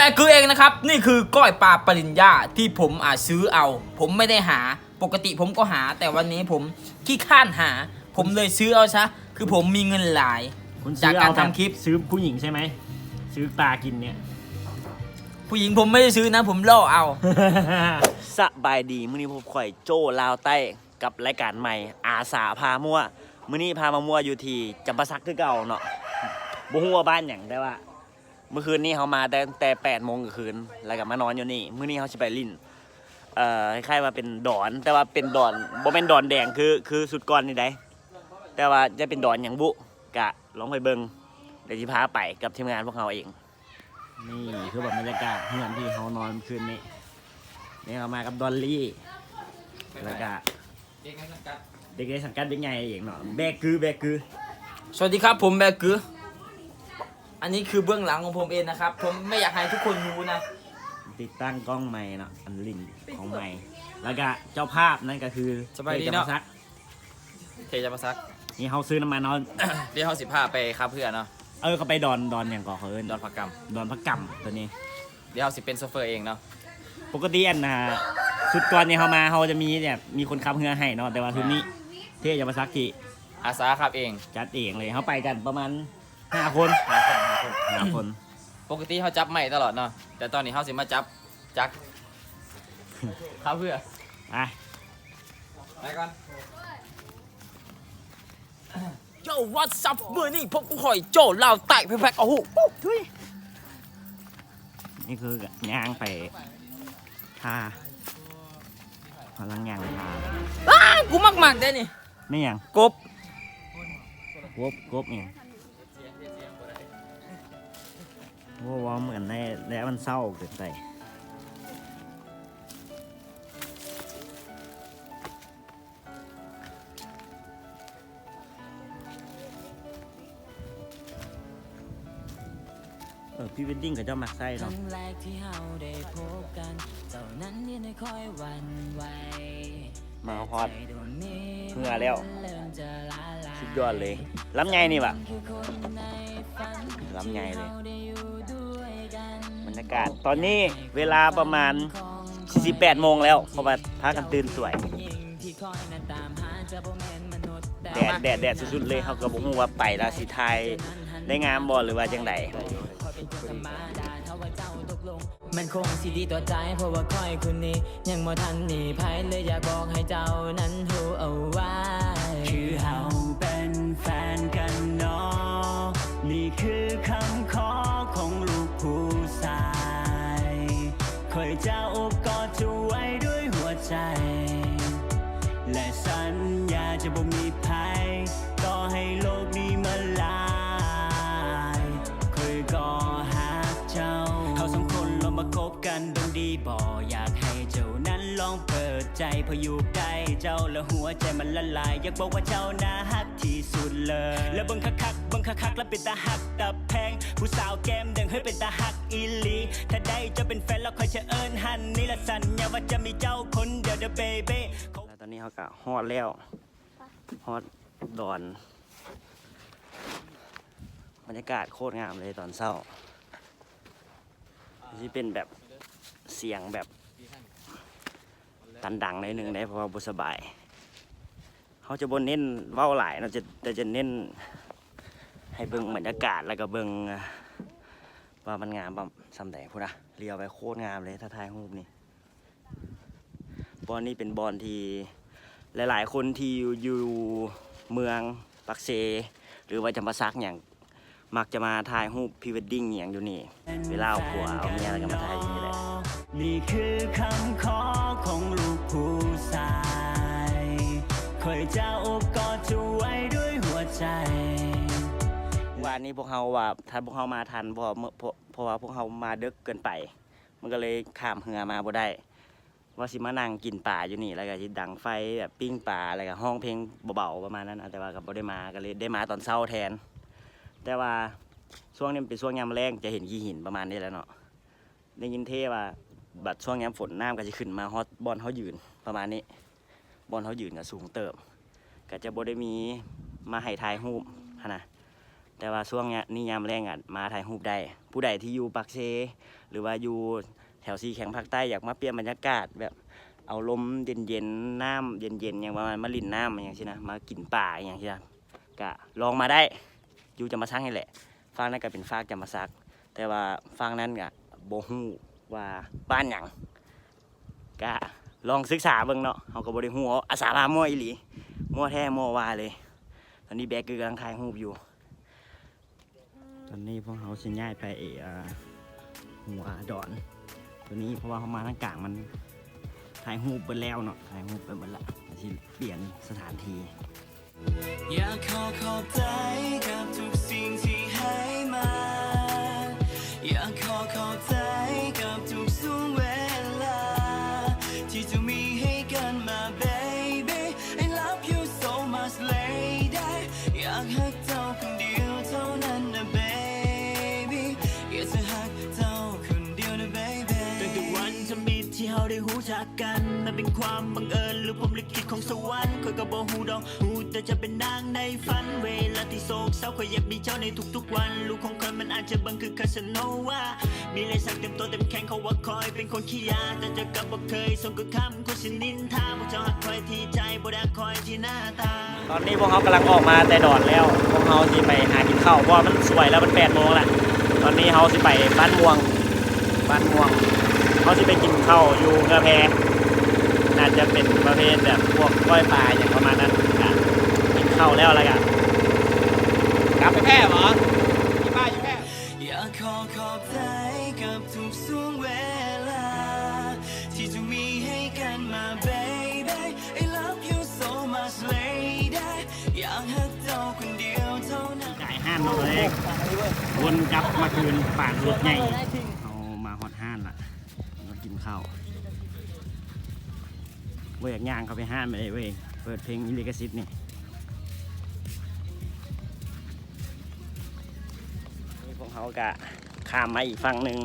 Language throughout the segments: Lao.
ແລະຄືເອງນະຄັບ ນີ້ຄືກ້ອຍປາປະລິນຍາທີ່ຜົມ ອາ ຊື້ເອົາ. ຜົມໄມ່ໄດ້ຫາ, ປົກກະຕິຜົມກໍຫາ ແຕ່ວັນນີ້ຜົມຂີ້ຄ້ານຫາ ຜົມເລີຍຊື້ເອົາຊະ ຄືຜົມມີເງິນຫຼາຍ ຈາກການທຳຄລິບ. ຊື້ຜູ້ຍິງໃຊ່ໄໝ? ຊື້ປາກິນເນຍ. ຜູ້ຍິງຜົມໄມ່ໄດ້ຊື້ນະ, ຜົມລໍ້ເອົາ. ສະບາຍດີ, ມື້ນີ້ພົບຂ້ອຍໂຈ້ລາວໃຕ້ ກັບລາຍການໃໝ່ ອາສາພາມົວ. ມື້ນີ້ພາມາມົວຢູ່ທີ່ຈຳປາສັກຄືເກົ່າເນາະ, ບໍ່ຮູ້ວ່າບ້ານຫຍັງ ແຕ່ວ່າ ມື້ຄືນນີ້ເຮົາມາຕັ້ງແຕ່ແປດໂມງກາງຄືນ ແລ້ວກໍມານອນຢູ່ນີ້. ມື້ນີ້ເຮົາຊິໄປຫຼິ້ນ ເອີ ຄ້າຍໆວ່າເປັນດອນ ແຕ່ວ່າເປັນດອນ ບໍ່ແມ່ນດອນແດງຄື ຄືຊຸດກ່ອນນີ້ໃດ, ແຕ່ວ່າຈະເປັນດອນຫຍັງບຸ ກະລອງໄປເບິ່ງ. ດຽວຊິພາໄປກັບທີມງານພວກເຮົາເອງ. ນີ້ຄືແບບບັນຍາກາດເຮືອນທີ່ເຮົານອນຄືນນີ້. ນີ້ເຮົາມາກັບດອນລີ້ ແລ້ວກະ ເດັກໃນສັງກັດ ເດັກໃນສັງກັດ ເດັກໃຫຍ່ເອງເນາະ. ແບກຄື ແບກຄື. ສະຫວັດດີຄັບ ຜົມແບກຄື. ອັນນີ້ຄືເບື້ອງຫຼັງຂອງຜົມເອງນະຄັບ, ຜົມໄມ່ຢາກໃຫ້ທຸກຄົນຮູ້ນະ. ຕິດຕັ້ງກ້ອງໃໝ່ເນາະ, ອັນຫຼິ້ນຂອງໃໝ່. ແລ້ວກະເຈົ້າພາບນັ້ນກໍຄື ສະບາຍດີເນາະ ເທຈຳປາສັກ. ເທຈຳປາສັກ. ນີ້ເຮົາຊື້ນ້ຳມັນເນາະ. ດຽວເຮົາຊິພາໄປຂັບເຮືອເນາະ. ເອີ ເຂົາໄປດອນ ດອນຫຍັງເກາະ ເຂົາເອີ້ນ ດອນພະກຳ. ດອນພະກຳຕົວນີ້. ດຽວເຮົາຊິເປັນໂຊເຟີເອງເນາະ. ປົກກະຕິອັນນ່າ ຊຸດກ່ອນທີ່ເຮົາມາ ເຮົາຈະມີແບບ ມີຄົນຂັບເຮືອໃຫ້ເນາະ, ແຕ່ວ່າຊຸດນີ້ ແມ່ນ ເທຈຳປາສັກທີ່ ອາສາຂັບເອງ ຈັດເອງເລີຍ. ເຮົາໄປກັນປະມານຫ້າຄົນ ຫ້າຄົນ ຫ້າຄົນ ຫ້າຄົນ. ປົກກະຕິເຮົາຈັບໄມ້ຕະຫຼອດເນາະ, ແຕ່ຕອນນີ້ເຮົາຊິມາຈັບຈັກ ຂັບເຮືອ. ໄປ ໄປກ່ອນ. Yo, what's up? ມື້ນີ້ພົບກັບຂ້ອຍໂຈ້ລາວໃຕ້ ແພັກໆ ໂອ້ໂຫ ທຸຍ. ນີ້ຄືຍ່າງໄປທ່າ ກຳລັງຍ່າງໄປທ່າ. ອ້າ ກູມັກໆເດ້ນີ້. ແມ່ນຫຍັງ? ກົບ ກົບ ກົບຫຍັງ? ໂອ້ ເວົ້າເໝືອນໃນ ແລະມັນເສົ້າເກີນໄປ. ເອີ ພຣີເວດດິ້ງເຂົາເຈົ້າມັກໃສ່ເນາະ. ມາຮອດເຮືອແລ້ວ ສຸດຍອດເລີຍ. ລຳໃຫຍ່ນີ້ຫວາ? ລຳໃຫຍ່ເລີຍ. ບັນຍາກາດຕອນນີ້ເວລາປະມານສີ່ສິບແປດໂມງແລ້ວ ເພາະວ່າພາກັນຕື່ນສວຍ. ແດດ ແດດ ແດດສຸດໆເລີຍ. ເຮົາກໍບໍ່ຮູ້ວ່າໄປແລ້ວຊິຖ່າຍໄດ້ງາມບໍ່ ຫຼືວ່າຈັ່ງໃດ. ມັນຄົງຊິດີຕໍ່ໃຈ ເພາະວ່າຂ້ອຍຄົນນີ້ຍັງບໍ່ທັນມີໃຜ ເລີຍຢາກບອກໃຫ້ເຈົ້ານັ້ນຮູ້ເອົາໄວ້ ຄືເຮົາເປັນແຟນກັນເນາະ. ນີ້ຄືຄຳຂໍຂອງລູກຜູ້ຊາຍ ຂ້ອຍຈະໂອບກອດເຈົ້າໄວ້ດ້ວຍຫົວໃຈ ແລະສັນຍາຈະບໍ່ມີໃຜ ຕໍ່ໃຫ້ໂລກນີ້ມາລາຍ ຂ້ອຍກໍຮັກເຈົ້າ. ເຮົາສອງຄົນລອງມາຄົບກັນເບິ່ງດີບໍ່? ຢາກໃຫ້ເຈົ້ານັ້ນລອງເປີດໃຈ ເພາະຢູ່ໃກ້ເຈົ້າແລ້ວຫົວໃຈມັນລະລາຍ. ຢາກບອກວ່າເຈົ້າໜ້າຮັກທີ່ສຸດເລີຍ ແລະເບິ່ງຄັກໆ ເບິ່ງຄັກໆ ລະເປັນຕາຮັກຕາແພງ ຜູ້ສາວແກ້ມແດງ ເຮີ້ຍ ເປັນຕາຮັກອີ່ຫຼີ. ຖ້າໄດ້ເຈົ້າເປັນແຟນແລ້ວ ຂ້ອຍຈະເອີ້ນຮັນນີ້ ແລະສັນຍາວ່າຈະມີເຈົ້າຄົນດຽວເດີເບເບ. ແລ້ວຕອນນີ້ເຮົາກໍຮອດແລ້ວ ຮອດດອນ. ບັນຍາກາດໂຄດງາມເລີຍຕອນເຊົ້າ. ຊິເປັນແບບສຽງແບບຕັນດັງໜ້ອຍໜຶ່ງເດ້ ເພາະວ່າບໍ່ສະບາຍ. ເຮົາຈະບໍ່ເນັ້ນເວົ້າຫຼາຍເນາະ ຈະ ແຕ່ຈະເນັ້ນໃຫ້ເບິ່ງບັນຍາກາດ ແລ້ວກໍເບິ່ງວ່າມັນງາມສ່ຳໃດ. ພຸ້ນນະ ລຽວໄປໂຄດງາມເລີຍ ຖ້າຖ່າຍຮູບນີ້. ບ່ອນນີ້ເປັນບ່ອນທີ່ຫຼາຍໆຄົນທີ່ຢູ່ ຢູ່ເມືອງປາກເຊ ຫຼືວ່າຈຳປາສັກຫຍັງ ມັກຈະມາຖ່າຍຮູບພຣີເວດດິ້ງອີ່ຫຍັງຢູ່ນີ້ ເວລາເອົາຜົວເອົາເມຍ ແລ້ວກໍມາຖ່າຍຢູ່ນີ້ແຫຼະ. ນີ້ຄືຄຳຂໍຂອງລູກຜູ້ຊາຍ ຂ້ອຍຈະໂອບກອດເຈົ້າໄວ້ດ້ວຍຫົວໃຈ. ວານນີ້ພວກເຮົາວ່າ ຖ້າພວກເຮົາມາທັນ ເພາະ ເພາະ ເພາະວ່າພວກເຮົາມາເດິກເກີນໄປ ມັນກໍເລີຍຂ້າມເຮືອມາບໍ່ໄດ້. ວ່າຊິມານັ່ງກິນປາຢູ່ນີ້ ແລ້ວກໍຊິດັງໄຟແບບປີ້ງປາ ແລ້ວກໍຮ້ອງເພງເບົາໆປະມານນັ້ນນະ ແຕ່ວ່າກໍບໍ່ໄດ້ມາ ກໍເລີຍໄດ້ມາຕອນເຊົ້າແທນ. ແຕ່ວ່າຊ່ວງນີ້ມັນເປັນຊ່ວງຍາມແລ້ງ ຈະເຫັນຂີ້ຫີນປະມານນີ້ແຫຼະເນາະ. ໄດ້ຍິນເທວ່າບັດຊ່ວງຍາມຝົນ ນ້ຳກໍຊິຂຶ້ນມາຮອດບ່ອນເຮົາຢືນປະມານນີ້ ບ່ອນເຮົາຢືນກໍສູງເຕີບ ກໍຈະບໍ່ໄດ້ມີມາໃຫ້ຖ່າຍຮູບຫັ້ນນະ. ແຕ່ວ່າຊ່ວງນີ້ຍາມແລ້ງອະ ມາຖ່າຍຮູບໄດ້ ຜູ້ໃດທີ່ຢູ່ປາກເຊ ຫຼືວ່າຢູ່ແຖວສີ່ແຂວງພາກໃຕ້ ຢາກມາປ່ຽນບັນຍາກາດ ແບບເອົາລົມເຢັນໆ ນ້ຳເຢັນໆ ຫຍັງປະມານ ມາຫຼິ້ນນ້ຳຫຍັງຊີ້ນະ ມາກິນປາຫຍັງຊີ້ນະ ກະລອງມາໄດ້ ຢູ່ຈຳປາສັກນີ້ແຫຼະ. ຟາກນັ້ນກະເປັນຟາກຈຳປາສັກ ແຕ່ວ່າຟາກນັ້ນກະບໍ່ຮູ້ວ່າບ້ານຫຍັງ ກະລອງສຶກສາເບິ່ງເນາະ. ເຮົາກະບໍ່ໄດ້ຮູ້ ອາສາພາມົ້ວອີ່ຫຼີ ມົ້ວແທ້ມົ້ວວ່າເລີຍ. ຕອນນີ້ແບກກຶກກຳລັງຖ່າຍຮູບຢູ່. ຕອນນີ້ພວກເຮົາຊິຍ້າຍໄປ ເອີ ຫົວດອນໂຕນີ້ ເພາະວ່າເຮົາມາທາງກາງມັນຖ່າຍຮູບເບິດແລ້ວເນາະ ຖ່າຍຮູບໄປເບິດລະ ກະຊິປ່ຽນສະຖານທີ່. ຢາກຂໍຂອບໃຈກັບທຸກສິ່ງທີ່ໃຫ້ມາ ຢາກຂໍຂອບໃຈກັບທຸກຊ່ວງເວລາທີ່ເຈົ້າມີໃຫ້ກັນມາ baby. I love you so much lady. ຢາກຮັກເຈົ້າຄົນດຽວເທົ່ານັ້ນນະ baby. ຢາກຈະຮັກເຈົ້າຄົນດຽວນະ baby. ຕັ້ງແຕ່ວັນທຳອິດທີ່ເຮົາໄດ້ຮູ້ຈັກກັນ ມັນເປັນຄວາມບັງເອີນ ຫຼື ພົມລິຂິດຂອງສະຫວັນ ຂ້ອຍກະບໍ່ຮູ້ດອກ ຮູ້ແຕ່ເຈົ້າເປັນນາງໃນຝັນ. ເວລາທີ່ໂສກເສົ້າ ຂ້ອຍຢາກມີເຈົ້າໃນທຸກໆວັນ. ລູກຂອງຂ້ອຍມັນອາດຈະບັງຄືຄາສະໂນວາ ມີລາຍສັກເຕັມຕົວເຕັມແຂນ ເຂົາວ່າຂ້ອຍເປັນຄົນຂີ້ຢາ ແຕ່ເຈົ້າກະບໍ່ເຄີຍສົມກັບຄຳ ຄົນຊິນິນທາ ພວກເຈົ້າຮັກຂ້ອຍທີ່ໃຈ ບໍ່ໄດ້ຮັກຂ້ອຍທີ່ໜ້າຕາ. ຕອນນີ້ພວກເຮົາກຳລັງອອກມາແຕ່ດອນແລ້ວ ພວກເຮົາຊິໄປຫາກິນເຂົ້າ ເພາະວ່າມັນສວຍແລ້ວ ມັນແປດໂມງລະ. ຕອນນີ້ເຮົາຊິໄປບ້ານມ່ວງ ບ້ານມ່ວງ ເຮົາຊິໄປກິນເຂົ້າຢູ່ເຮືອແພ ໜ້າຈະເປັນປະເພດແບບພວກກ້ອຍປາຫຍັງປະມານນັ້ນ. ກະກິນເຂົ້າແລ້ວ ແລ້ວກະກັບ ໄປແພບໍ? ກິນປາຢູ່ແພ. ຢາກຂໍຂອບໃຈກັບທຸກຊ່ວງເວລາທີ່ເຈົ້າມີໃຫ້ກັນມາ baby. I love you so much lady. ຢາກຮັກເຈົ້າຄົນດຽວເທົ່ານັ້ນ. ກາຍຮ້ານເນາະ ເລີຍວົນກັບມາຄືນປານລົດໃຫຍ່. ເຮົາມາຮອດຮ້ານລະ ມາກິນເຂົ້າ. ບໍ່ຢາກຍ່າງເຂົ້າໄປຮ້ານປານໃດເວີຍ ເປີດເພງລິຂະສິດນີ້. ນີ້ພວກເຮົາກະຂ້າມມາອີກຝັ່ງໜຶ່ງ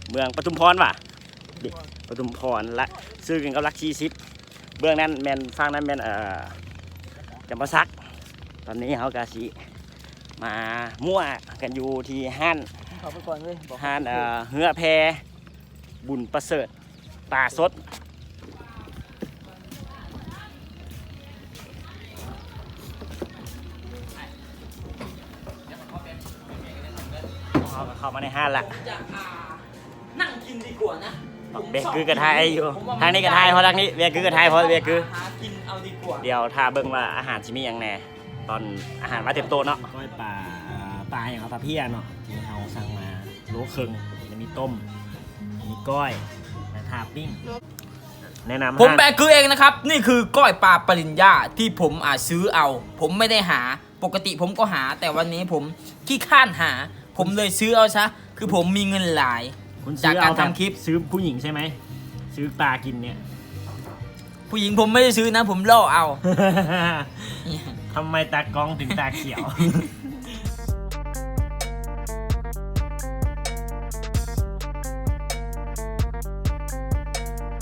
ເມືອງປະທຸມພອນຫວາ ປະທຸມພອນ ລະຊື່ກັນກັບຫຼັກສີ່ສິບ. ເບື້ອງນັ້ນແມ່ນ ຝັ່ງນັ້ນແມ່ນ ເອີ ຈຳປາສັກ. ຕອນນີ້ເຮົາກະຊິມາມົ້ວກັນຢູ່ທີ່ຮ້ານ ເຂົ້າໄປກ່ອນເວີຍ ບອກ ຮ້ານ ເອີ ເຮືອແພ ບຸນປະເສີດ ປາສົດ. ເຮົາກະເຂົ້າມາໃນຮ້ານລະ ນັ່ງກິນດີກວ່ານະ. ບັກແບກກືກະຖ່າຍຢູ່ ທາງນີ້ກະຖ່າຍ ເພາະທາງນີ້ແບກກືກະຖ່າຍ ເພາະແບກກື. ດຽວຖ້າເບິ່ງວ່າອາຫານຊິມີຫຍັງແດ່ ຕອນອາຫານມາເຕັມໂຕະເນາະ. ກ້ອຍປາ ເອີ ປາຫຍັງ ເອົາປາເພຍເນາະ ທີ່ເຮົາສັ່ງມາໂລເຄິ່ງ. ຈະມີຕົ້ມ ມີກ້ອຍ ແລະ ຖ້າປີ້ງ. ແນະນຳ ຜົມແບກກືເອງນະຄັບ. ນີ້ຄືກ້ອຍປາປະລິນຍາທີ່ຜົມ ອາ ຊື້ເອົາ ຜົມໄມ່ໄດ້ຫາ. ປົກກະຕິຜົມກໍຫາ ແຕ່ວັນນີ້ຜົມຂີ້ຄ້ານຫາ ຜົມເລີຍຊື້ເອົາຊະ ຄືຜົມມີເງິນຫຼາຍ ຈາກການທຳຄລິບ. ຊື້ຜູ້ຍິງໃຊ່ໄໝ? ຊື້ປາກິນເນຍ. ຜູ້ຍິງຜົມໄມ່ໄດ້ຊື້ນະ ຜົມລໍ້ເອົາ. ທຳໄມຕາກ້ອງເປັນຕາຂຽວ?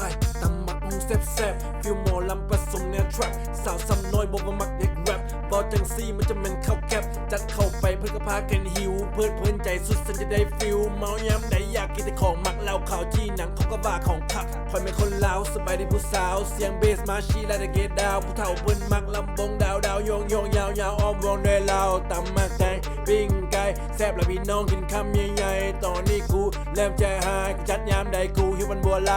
ອ້າຍ ຕຳບັກຫຸ່ງແຊບໆ ຟີວໝໍລຳປະສົມແນວແທຣັບ ສາວຊ້ຳນ້ອຍບໍ່ວ່າມັກເດັກແຣັບ ເວົ້າຈັ່ງຊີ້ມັນຈະແມ່ນເຂົ້າແກັບ ຈັດເຂົ້າໄປເພິ່ນກະພາກັນຫິວ ເພີດເພີນໃຈສຸດສັນຈະໄດ້ຟີວ ເມົາຍາມໃດຢາກກິນແຕ່ຂອງມັກ ເຫຼົ້າຂາວຈີ່ໜັງເຂົາກະວ່າຂອງຄັກ ຂ້ອຍແມ່ນຄົນລາວ ສະບາຍດີຜູ້ສາວ ສຽງເບສມາຊີລາດະເກດດາວ ຜູ້ເຖົ້າເພິ່ນມັກລຳວົງດາວດາວ ໂຍງໂຍງຍາວຍາວ ອ້ອມວົງດ້ວຍລາວ ຕຳໝາກແຕງ ປີ້ງໄກ່ ແຊບລະພີ່ນ້ອງກິນຄຳໃຫຍ່ໆ ຕອນນີ້ກູເລີ່ມໃຈຫາຍ ຈັດຍາມໃດກູຫິວມັນບໍ່ໄຫຼ.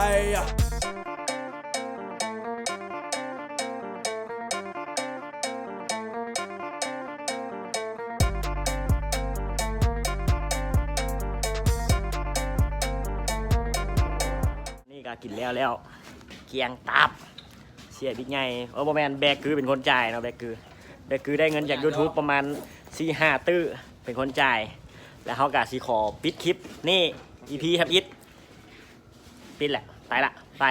ນີ້ກະກິນແລ້ວແລ້ວ ກຽງຕັບ ເສຍບິກໃຫຍ່ ເອີ ບໍ່ແມ່ນ ແບກກືເປັນຄົນຈ່າຍເນາະ ແບກກື ແບກກືໄດ້ເງິນຈາກຢູທູບປະມານສີ່ຫ້າຕື້ ເປັນຄົນຈ່າຍ ແລ້ວເຮົາກະຊິຂໍປິດຄລິບນີ້ ອີພີທຳອິດ ປິດແຫຼະ ໄປລະ ໄປ.